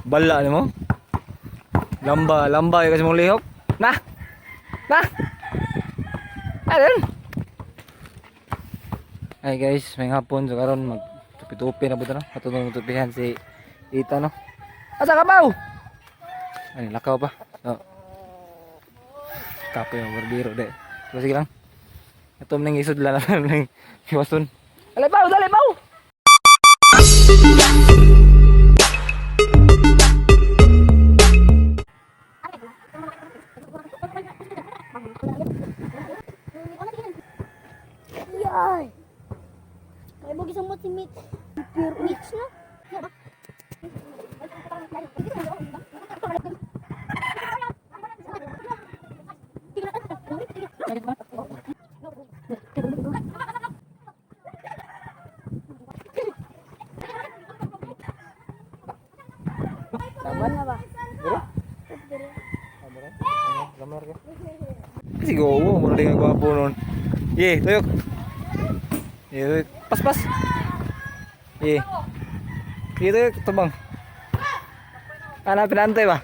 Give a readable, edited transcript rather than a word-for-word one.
Bala nimo. Lamba, lamba yung kasi mong lihok. Na. Na. Ayun. Ay guys, may hapon so karon mag tupi-tupi na buta no. Ato nang tupihan si Ita no. Asa ka baw? Ay, lakaw pa. So, kapoy ang barbero de. So, sige lang. Ito nang isod lang nang iwason. Dali baw, dali baw. Yay! Kaya mo gisang si Mitch. Pure Mitch na. Tama na ba? Dere? Dere? Lamar ka. Kasi go, mo na din gwapo nun. Ye, tuyok. Ye, tuyok. Pas pas. Ye. Ye, tuyok tubang. Ana pinantay ba?